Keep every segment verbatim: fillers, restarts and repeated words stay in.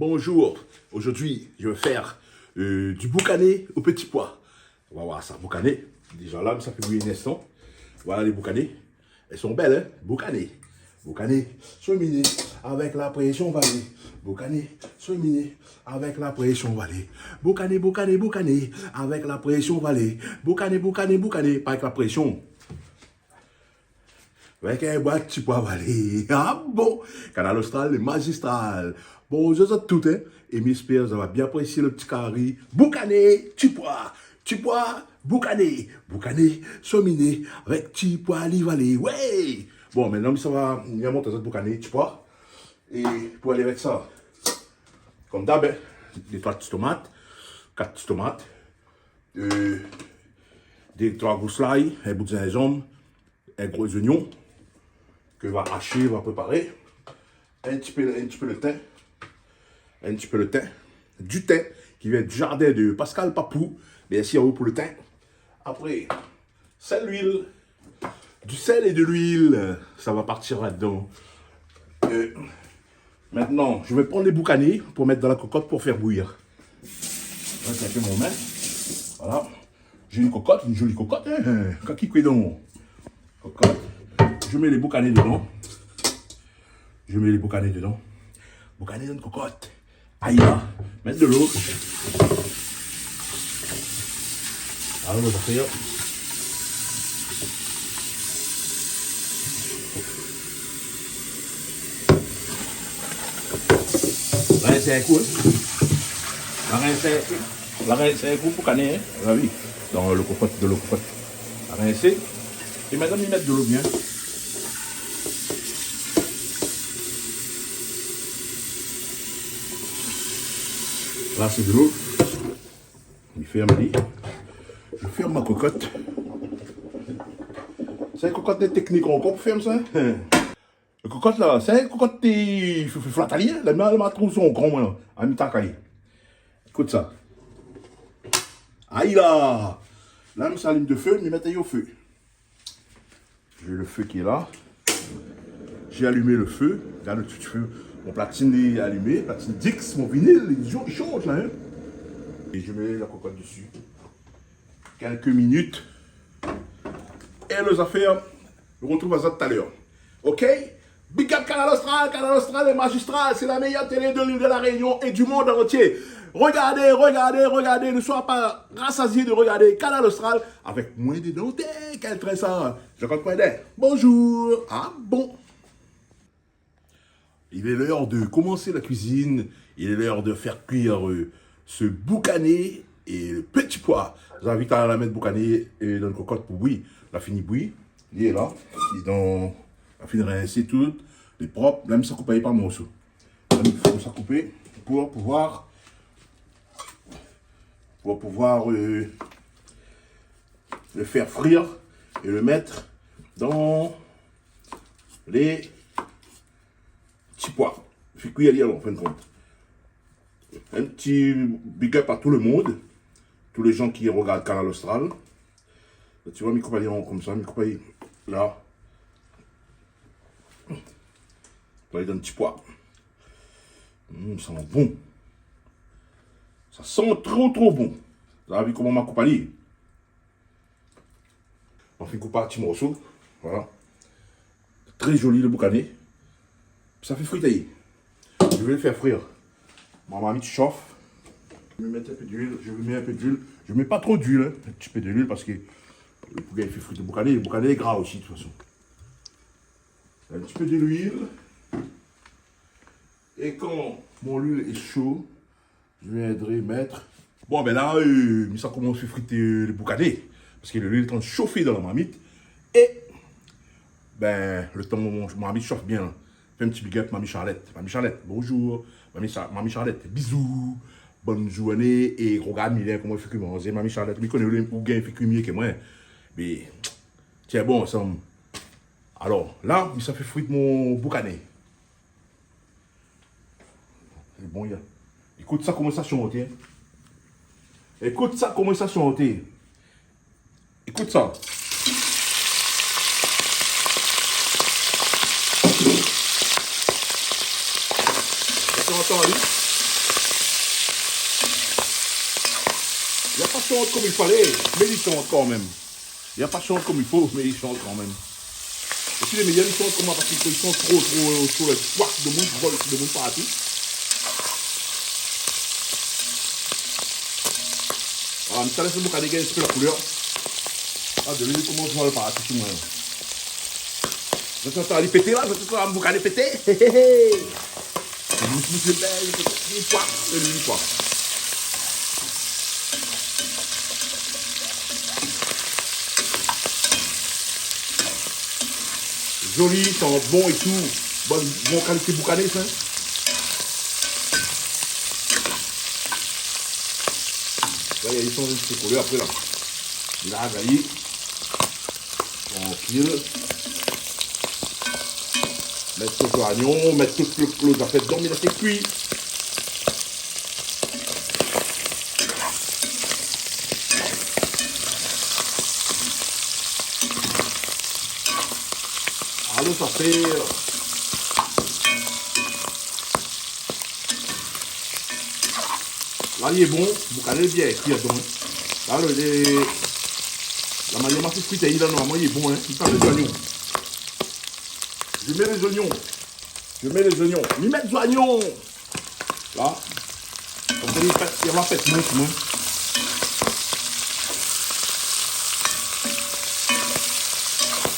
Bonjour, aujourd'hui je vais faire euh, du boucané aux petits pois. On va voir ça, boucané. Déjà là, ça fait bouillir un instant. Voilà les boucanés. Elles sont belles, hein? Boucané. Boucané, sheminé, avec la pression valée. Boucané, sheminé, avec la pression valée. Boucané, boucané, boucané, avec la pression valée. Boucané, boucané, boucané, pas avec la pression. Avèk in bwat ti pwa valé. Ah bon? Kanal Austral, le magistral. Bonjour zot tout, hein. É mi éspèr zot va bien aprésié le ti kari boukané, ti pwa, ti pwa, boukané, boukané, sheminé, avèk ti pwa li valé. Wé! Bon, mintnan, sa va, mi va mont azot boukané, ti pwa. É pou alé avèk sa, konm dab, hein, dé trwa ti tomat, kat ti tomat, euh, dé trwa gous lay, in bout zinzanm, in gro zoignon ke va ashé, va préparé. In ti pé, in ti pé le tin. In ti pé le tin. Du tin ki vien du jardin de Pascal Papou. Mèrsi a ou pou le tin. Apré, sèl, luil. Du sèl é de luil. Sa va partir ladan. Euh, maintenant, je vais prendre les boucanés pour mettre dans la cocotte pour faire bouillir. Rès in pé mon min. Voilà. J'ai une cocotte, une jolie cocotte, hein. Kaki kwé don. Cocotte. Je mets les boucanés dedans. Je mets les boucanés dedans. Boukané dan cocotte. Aïe, là. Mèt dolo. Alor, sa fé, hein. Rès in kou, hein. La rès in kou. La rès in kou pou kané, hein. Ah oui. Dan le cocotte, dolo cocotte. La rès. É madam, i mèt dolo bien. La, sé dolo. Mi fèrm ali. Je ferme ma cocotte. Sé in cocotte de teknik ankor pou fèrm sa, hein. Le cocotte la, sé in cocotte té fé, fé flat ali, hein. La, ma, ma trouv son gran, moin, la. A mi takay. Ékout sa. Aïe là. La, mi sa alim de fé, mi mèt ali o fé. J'ai le feu qui est là. J'ai allumé le feu. Gard le ti fé. Mon platine lé alimé, platine Dix, mon vinil, lé sho, sho la, hein. Et je mets la cocotte dessus. Quelques minutes. Et les affaires, je retrouve à ça tout à l'heure. OK? Big up Kanal Austral, Kanal Austral est magistral, c'est la meilleure télé de l'île de la Réunion et du monde entier. Regardez, regardez, regardez, ne soyez pas rassasiés de regarder Kanal Austral avec moins de dangers. Quel train ça? Jean-Claude Coindet. Bonjour. Ah bon? Il est l'heure de commencer la cuisine. Il est l'heure de faire cuire, euh, ce boucané et le petit pois. J'invite à la mettre boucané, euh, dans le cocotte pour bouillir. La fini bouillir. Il est là. Il est dans, la fini rinsé tout. Il est propre. Là, mi sa koup par morso. Là, mi fo sa koupé pour pouvoir, pour pouvoir, euh, le faire frire et le mettre dans les ti pwa. Fé kui ali, alor, an fin de kont. Un petit big up à tout le monde, tous les gens qui regardent Kanal Austral. Tu vois, mi koup ali an konmsa, mi koup ali la. Koup ali dan ti pwa. Mm, sa i san bon. Sa i san tro, tro bon. Zot la vi koman ma koup ali? Ma fine koup par ti morso. Voilà. Très joli le boucané. Sa fé frit. Je vais le faire frire. Mon marmite chauffe. Je vais mettre un peu d'huile. Je vais mettre un peu d'huile. Je mets pas trop d'huile, hein. Un petit peu d'huile parce que le poulet, il fait frire le boucané. Le boucané est gras aussi, de toute façon. Un petit peu de l'huile. Et quand mon huile est chaude, je viendrai mettre. Bon, ben la, euh, mi sa komans fé frit, euh, le boucané. Parce que l'huile est en train de chauffer dans la marmite. Et, ben, le tan mon marmite shof bien, fé in ti big up Mami Charlette. Mami Charlette, bonjour. Mami Cha-, Mami Charlette, bisous. Bonne journée. É rogard Milen koman i fé kui manzé. Mami Charlette, mi koné ou gingn fé kui myé ke moin. Mé, tienbo ansanm. Alor, la, mi sa fé frit mon boucané. Lé bon, ya. Ékout sa koman sa i shant, hein. Ékout sa koman sa i shant. Ékout sa. Ou antann ali? Li la pa shant konm i falé, mé li shant kanmèm. Li la pa shant konm i fo, mé li shant kanmèm. É si lé méyèr, li shant konm avan, parské kan li shant tro, tro, tro, lé kwak, domoun i vol, domoun partou. Voilà, mi sa lès lo boukané gingn in ti pé la koulèr. Ah, de luil i komans vol partou si moin. Zot i antann ali pété la, zot i antann boukané pété. Hé, hé, hé. Bous, bous, lé bèl, lé pwa, lé luil pwa. Zoli, i san bon é tou. Bon, bon kalité boukané, sa. La, li la shanj in ti pé koulèr apré, la. La, gayé. Trankil. Mèt tout zoignon, mèt tout lo, lo zafèr dedan, mé la sé kui. Alé, sa fé. La, li lé bon, boukané lé bien kui adan, in. La, lo, lé, la manièr ma fé frit ali la, normalman, li lé bon, in. Mi sa mèt zoignon. Mi mèt lé zoignon. Mi mèt lé zoignon. Mi mèt zoignon. La. Konmsa, li fé, li va fé mous, moin.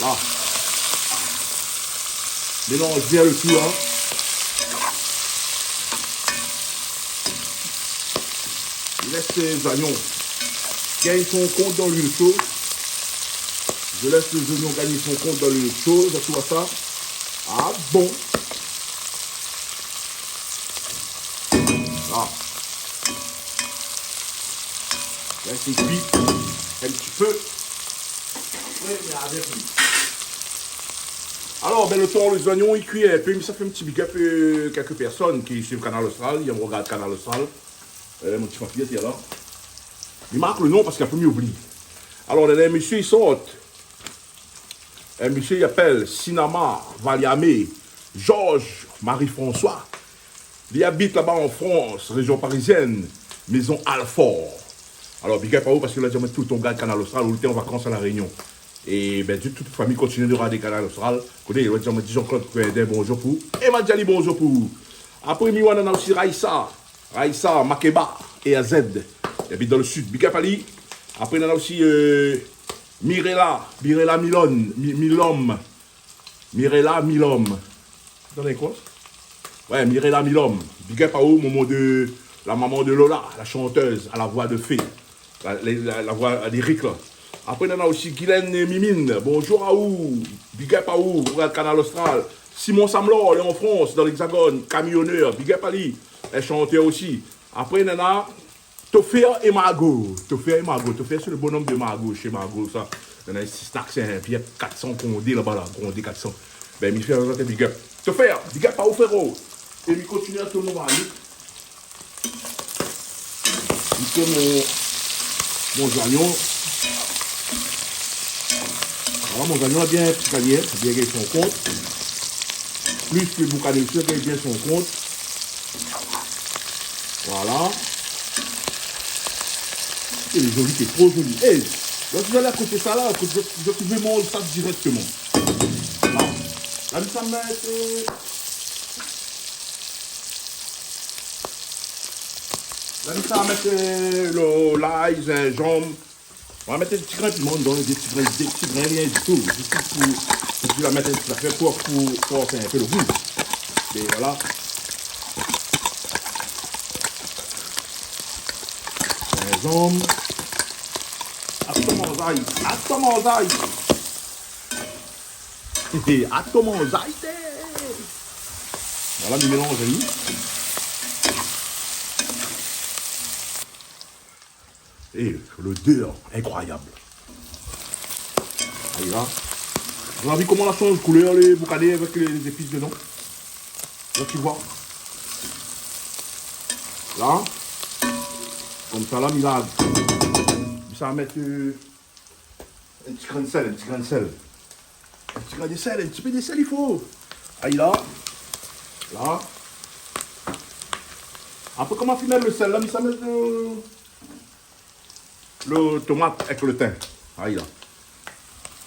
La. Mélanz bien lo tou, in. Je laisse les oignons gagner son compte dans l'huile chaude. Je laisse les oignons gagner son compte dans l'huile chaude. Zot i voi sa. Ah bon. La. Lès ali kui in ti pé. Apré, mi arvien pou li. Alor, bin, lo tan lo zoignon i kui in pé, mi sa fé in ti big up, euh, kèlk pèrsone ki suiv Kanal Austral, i rogard Kanal Austral. Euh, mon ti papié, sé la. Mi mark lo non parské apré mi oubli. Alor, la, la, mésyé i sort. In mésyé i apèl Sinama Valiamé Georges Marie-François. Li abit laba an Frans, réjion parizièn, Maison Alfort. Alor, big up aou, parské la di amoin tout lo tan ou gard Kanal Austral, ou lété an vakans a La Rénion. É bin, di tout fami kontinié de rogard Kanal Austral. Koné, la di amoin, di Jean-Claude Coindin bonjour pou ou. É ma di ali bonjour pou ou. Apré, mi oi nana osi Raïssa. Raïssa Makeba, E A Z. Li abit dan lo sid. Big up ali. Apré, nana osi, euh, Mirella, Mirella Milone, Mi-, Milom. Mirella Milom. Dan lé kos ? Ouais, Mirella Milom. Big up aou, momon de, la maman de Lola, la chanteuse à la voix de fée. La, la, la, la voi lirik, la. Apré, nana osi Guylaine Mimine. Bonjour aou. Big up aou. Ou rogard Kanal Austral. Simon Samlor, li lé an Frans, dan l'Hexagone. Kamionèr. Big up ali. In shantèr osi. Apré, nana Tofer é Margot. Tofer é Margot. Tofer, sé lo bonom de Margot, shé Margot, sa. Nana isi, Snack Saint-Pierre, kat san Kondé laba, la. Kondé kat san. Bin, mi fé in big up. Tofer, big up aou, fréro. É mi kontinié a tourn mon marmit. Mi tourn mon, mon zoignon. Voilà, mon zoignon la bien, ti kalié, bien gingn son kont. Plis ke boukané osi, gingn bien son kont. Voilà. É lé zoli, lé tro zoli. É, la, zot i vé alé a koté sa la, koté, zot, zot i vé manz sa dirèkteman. La. La, mi sa mèt, euh, la, mi sa mèt, euh, lo, lay, zinzanm. Ma mèt in ti grin piman dedan, dé ti grin, dé ti grin, rien ditou. Zis pou, pou, pou la mèt in ti zafèr pou, pou, pou fé in pé lo gou. É voilà. Zinzanm. Atann, manzay. Atann, manzay. Atann, manzay, té. Voilà, nou mélanz ali. É lodèr inkroiyab. Alé, la. Zot la vi koman la shanj koulèr, lé boukané avèk lé, lé zépis dedan ? La, ti voi. La. Konmsa, la, mi la, mi sa mèt, euh, in ti grin sèl, in ti grin sèl. In ti grin de sèl, in ti pé de sèl, i fo. Ay la. La. Apré, koman fine mèt lo sèl la, mi sa mèt, euh, lo tomat èk lo tin. Ay la.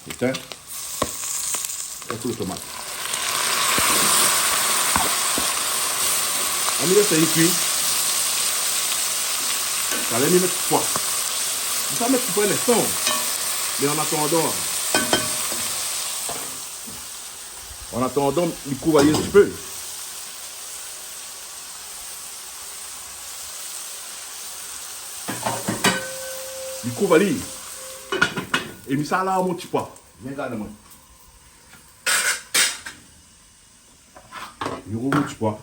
Lo tin èk lo tomat. Annou lès ali kui. Talèr mi mèt pwa. Mi sa mèt pwa in instan. Mé an atandan, an atandan, mi kouv ali in ti pé. Mi kouv ali. É mi sa la mon ti pwa. Vien gard amwin. Mi rol mon ti pwa.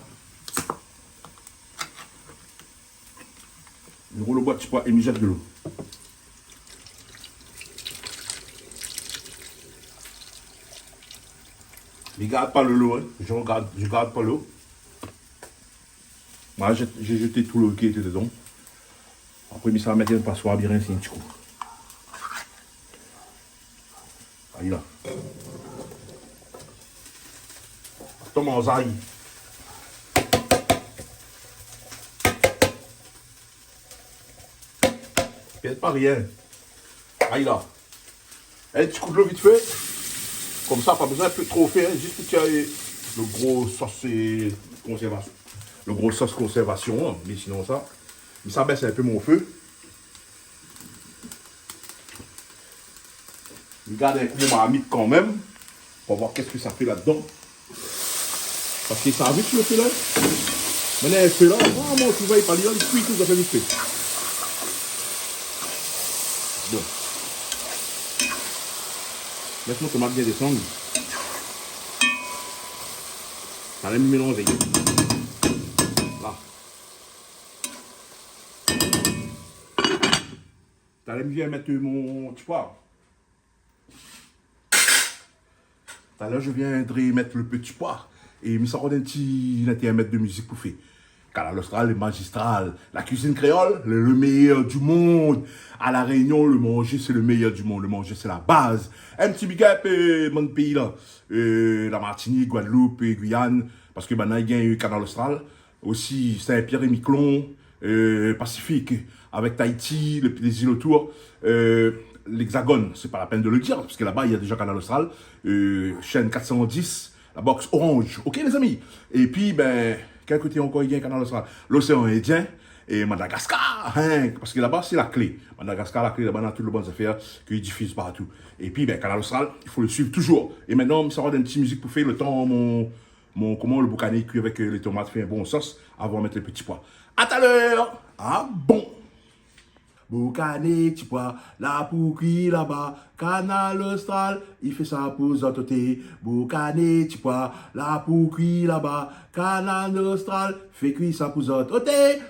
Mi rol lo bwa ti pwa é mi zèt dolo. Mi gard pa lo lo, in. Mi gard, mi gard pa lo. Mwin, mi, mi zèt tout lo ki lété dedan. Apré, mi sa mèt in paswar, bien rins in ti kou. Ay la. Tomat, zayi. Pèrd pa rien. Ay la. In ti kou dolo vit fé. Konmsa, pa bézoin tro fé, in, zis pou tir lo gro sos, é, konsèrvasyon. Lo gro sos konsèrvasyon, in. Mé sinonsa, mi sa bès in pé mon fé. Mi gard in kou mon marmit kanmèm, pou voir kèske sa fé ladan. Parske sa vit fé lo fé la. Mé la, in fé la, a, mon ti vay pa li la, li kui tout, sa fé vit fé. Bon. Lès mon tomat bien désann. Sa la, mi mélanz. La. Talèr mi vien mèt mon ti pwa. Talèr mi viendré mèt lo ti pwa. É mi sa rod in ti lintèrmèd de mizik pou fé. Kanal Austral lé mazistral. La kuizine kréol, le, le meilleur du monde. À La Réunion, le manger, c'est le meilleur du monde. Le manger, c'est la base. In ti big up, eu, mon péi la. Eu, la Martinique, Guadeloupe é Guyane. Parske banna i gingn Kanal Austral. Osi Saint-Pierre-et-Miquelon, eu, Pacifique, avèk Tahiti, le, lé zil otour, eu, l'Hexagone, sé pa la pèn de le dir, parske laba, na déza Kanal Austral, eu, chaîne quatre cent dix, la box Orange. OK, lézami ? Épi, bin, kèl koté ankor i gingn Kanal Austral ? L'Océan Indien é Madagascar, in, parske laba, sé la klé. Madagascar, la klé, laba, na tout lo bann zafèr ki difiz partou. Épi, bin, Kanal Austral, i fo le suiv touzour. É mintnan, mi sa rod in ti mizik pou fé lo tan mon Mon, koman lo boukané i kui avèk, eu, lé tomat, fé in bon sos avan mèt lé ti pwa. A talèr. A bon. Boukané ti pwa, la pou kui laba. Kanal Austral i fé sa pou zot oté. Boukané ti pwa, la pou kui laba. Kanal Austral fé kui sa pou zot oté.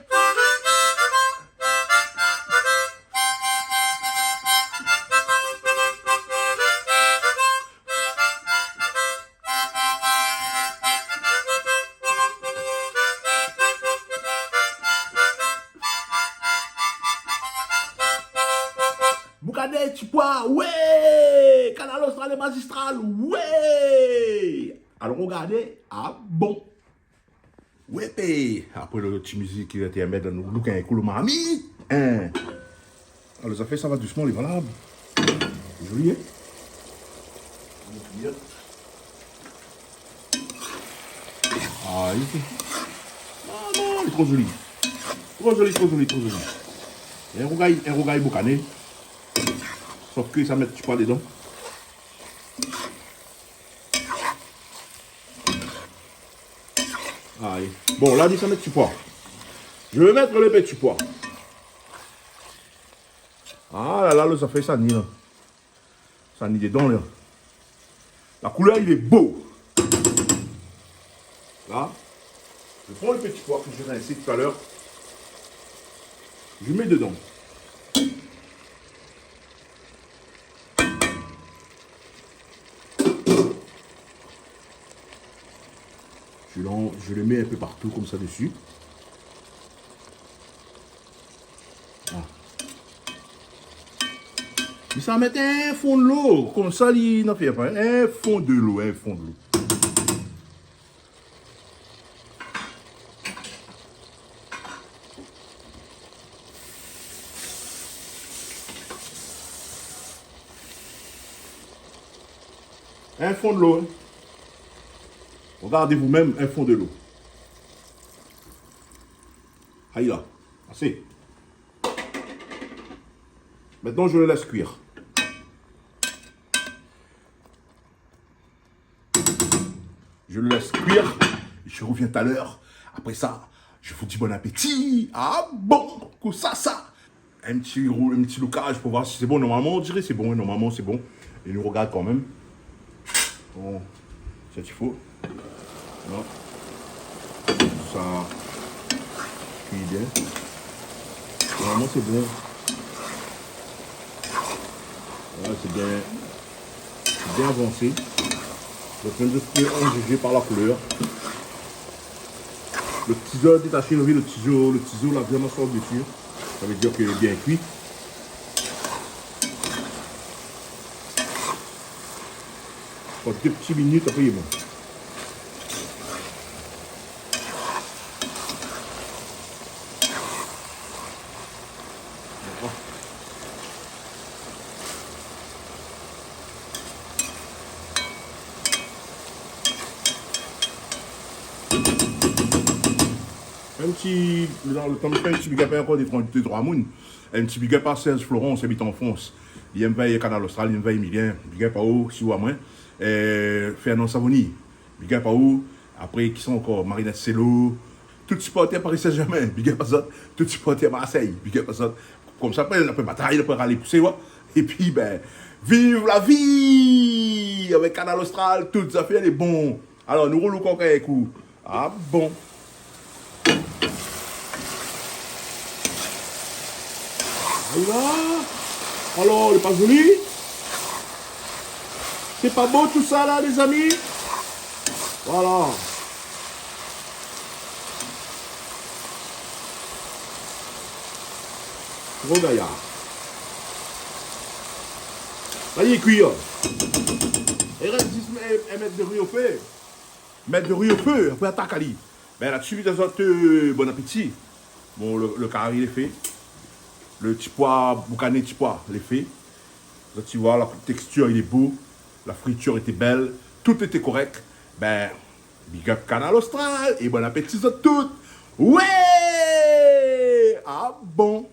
Boukané ti pwa, wé ! Kanal Austral lé mazistral, wé ! Alon rogardé, a bon. Wé pé ! Apré lo ti mizik, lé tèrmèd, nou louk in kou lo marmit, in. Alor, zafèr sa va dousman, lé valab. Zoli, in ? A, i fé. A non, lé tro zoli. Tro zoli, tro zoli, tro zoli. In rougay, in rougay boukané. Sof ke sa mèt ti pwa dedan. Ay. Bon, la, mi sa mèt ti pwa. Je vais mettre le petit pois. A la la, lo zafèr sa ni la. Sa ni dedan la. La koulèr, il est beau. Là, je prends le petit pois que j'ai rincé tout à l'heure. Je mets dedans. Je l'en-, je le mets un peu partout comme ça dessus. Ah. Mi sa mèt in fon dolo, konmsa li na fé pa, in fon dolo, in fon dolo. Un fond de l'eau, hein. Regardez vous-même un fond de l'eau. Aïe là, assez. Maintenant, je le laisse cuire. Je le laisse cuire. Je reviens tout à l'heure. Après ça, je vous dis bon appétit. Ah bon, kosa sa ? Un petit rou-, un petit loukaz pou voir si c'est bon. Normalman, on dirait c'est bon, hein. Normalman, c'est bon. É nou regard kan mèm. Bon, sa i fo. Non. Sa i kui bien. Normalman, c'est bon. Voilà, c'est bien. Bien avansé. Donk, mèm si sé an jijé par la koulèr. Le tizo lé détaché, ou la vi, le tizo, le tizo la vréman sort dési. Sa i vé dir ke lé bien kui. Ankor dé ti minit, apré lé bon. In ti, dan le tan mi fé in ti big up ankor dé troi, dé troi moun. In ti big up a Serge Florence, i abit an Frans. Li èm vèy Kanal Austral, li èm vèy Miguel. Big up aou, si ou amwin. Euh, Fernand Savoni. Big up aou. Apré, kisa ankor ? Marinette Celo. Tout sipòtèr Paris Saint-Germain, big up azot. Tout sipòtèr Marseille, big up azot. Konmsa, apré, apré batay, apré ralé pousé, wa. Épi, bin, viv la vi avèk Kanal Austral, tout zafèr lé bon. Alor, nou rolouk ankor in kou. Ah bon. Ala. Alor, lé pa zoli ? Sé pa bo tousa la, lézami ? Voilà. Gro gayar. Sa i lé kui, in. I rès zis mèt, mèt do ri o fé. Mèt do ri o fé, apré atak ali. Bin, la suit, azot, euh, bon apéti. Bon, le, le kari lé fé. Le ti poi, boukané ti poi, lé fé. Zot i voi, la tékstir, lé bo. La fritir lété bèl. Tout lété korèk. Bin, big up Kanal Austral é bon apéti zot tout. Wé ! Ah bon.